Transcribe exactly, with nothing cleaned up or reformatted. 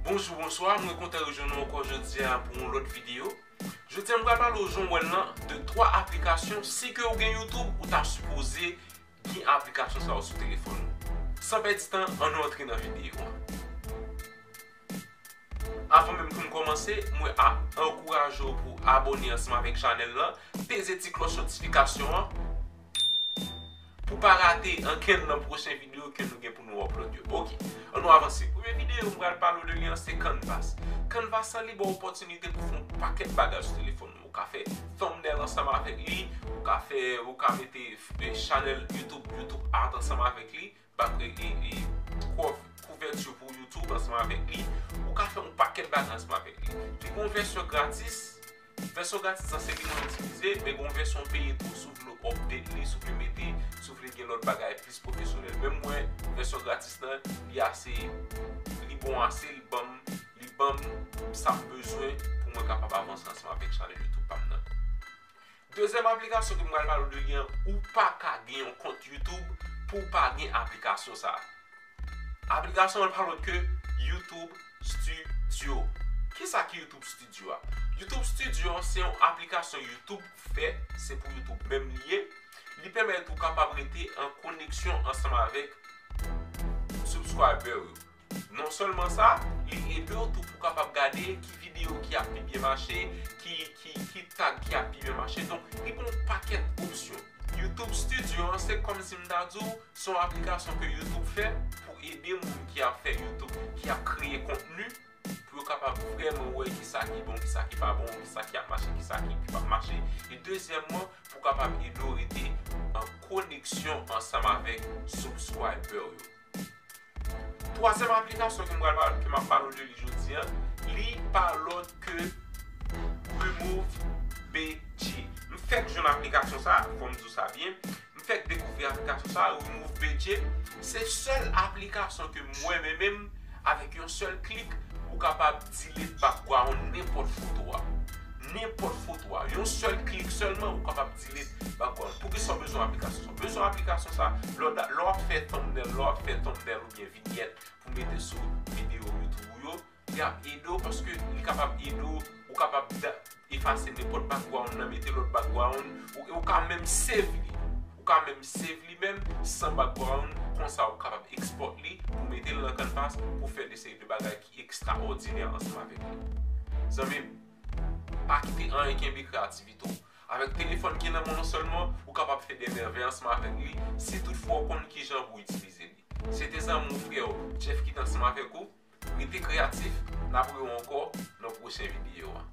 Bonjou, bonswa, mwen kontan rejwenn nou ankò jodi a pou yon lòt videyo. Jodi a, m pral pale w jan w wè l lan de twa aplikasyon. Si ke ou gen YouTube, ou ta sipoze gen aplikasyon sa yo sou telefòn ou. San pèdi tan, ann nou antre nan videyo a. Avan menm ke m kòmanse, mwen ap ankouraje w pou abòne ansanm avèk chanèl lan, peze ti klòch notifikasyon an, pou pa rate ankenn nan pwochen videyo ke nou gen pou nou upload yo. Ok, ann nou avanse. Premye videyo m pral pale w de li an, se Canvas. Canvas lan, li ba w opòtinite pou fè yon pakèt bagay sou telefòn ou. Ou ka fè thumbnail ansanm avèk li, ou ka fè, ou ka mete, eh, chanèl YouTube, YouTube art ansanm avèk li, background, e, e, kouv-, kouvèti pou YouTube ansanm avèk li. Ou ka fè yon pakèt bagay ansanm avèk li. Li gen yon vèsyon gratis. Vèsyon gratis lan se li mwen itilize, men gen yon vèsyon peye tou si w vle update li, si w vle mete, si w vle gen lòt bagay plis pwofesyonèl. Men mwen, vèsyon gratis lan, li ase, li bon ase, li ban m, li ban m sa m bezwen pou mwen kapab avanse ansanm avèk chanèl YouTube pa m nan. Dezyèm aplikasyon ke m pral pale w de li an, ou pa ka gen yon kont YouTube pou w pa gen aplikasyon sa a. Aplikasyon an pa lòt ke YouTube Studio. Kisa ki YouTube Studio a? YouTube Studio an se yon aplikasyon YouTube fè, se pou YouTube menm li ye. Li pèmèt ou kapab rete an koneksyon ansanm avèk subscriber yo. Non sèlman sa, li ede w tou pou w kapab gade ki videyo ki ap pi byen mache, ki, ki, ki tag ki ap pi byen mache. Donk, li ba w yon pakèt opsyon. YouTube Studio an, se kòmsi m ta di w, se yon aplikasyon ke YouTube fè pou ede moun ki ap fè YouTube, ki ap kreye kontni, pou yo kapab vrèman wè kisa ki bon, kisa ki pa bon, kisa ki ap mache, kisa ki, ki p ap mache. E dezyèmman, pou kapab ede w rete an koneksyon ansanm avèk subscriber yo. Twazyèm aplikasyon ke m pral pale, ke m ap pale w de li jodi a, li pa lòt ke Remove B G. M fèk jwenn aplikasyon sa, fò m di w sa byen. M fèk dekouvri aplikasyon sa, Remove B G. Se sèl aplikasyon ke mwen menm, menm, avèk yon sèl klik, ou kapab delete background nenpòt foto a. Nenpòt foto a. Yon sèl klik sèlman, ou kapab delete background. Poukisa w bezwen aplikasyon sa? Ou bezwen aplikasyon sa, lè w da-, lè w ap fè thumbnail, lè w ap fè thumbnail oubyen vinyèt pou mete sou videyo YouTube ou yo, li ap ede w paske li kapab ede w, ou kapab da-, efase nenpòt background nan, mete lòt background, ou, ou ka menm save li. Ou ka menm save li menm san background, konsa ou kapab export li pou mete l nan Canvas pou fè de seri de bagay ki ekstraòdinè ansanm avèk li. Zanmi m, pa kite anyen kenbe kreyativite w. Avèk telefòn ki nan men w sèlman, ou kapab fè de mèvèy ansanm avèk li, si toutfwa w konn kijan pou w itilize li. Se te zanmi w, frè w, Jeff ki te ansanm avèk ou. Rete kreyatif, n ap wè w ankò nan pwochen videyo a.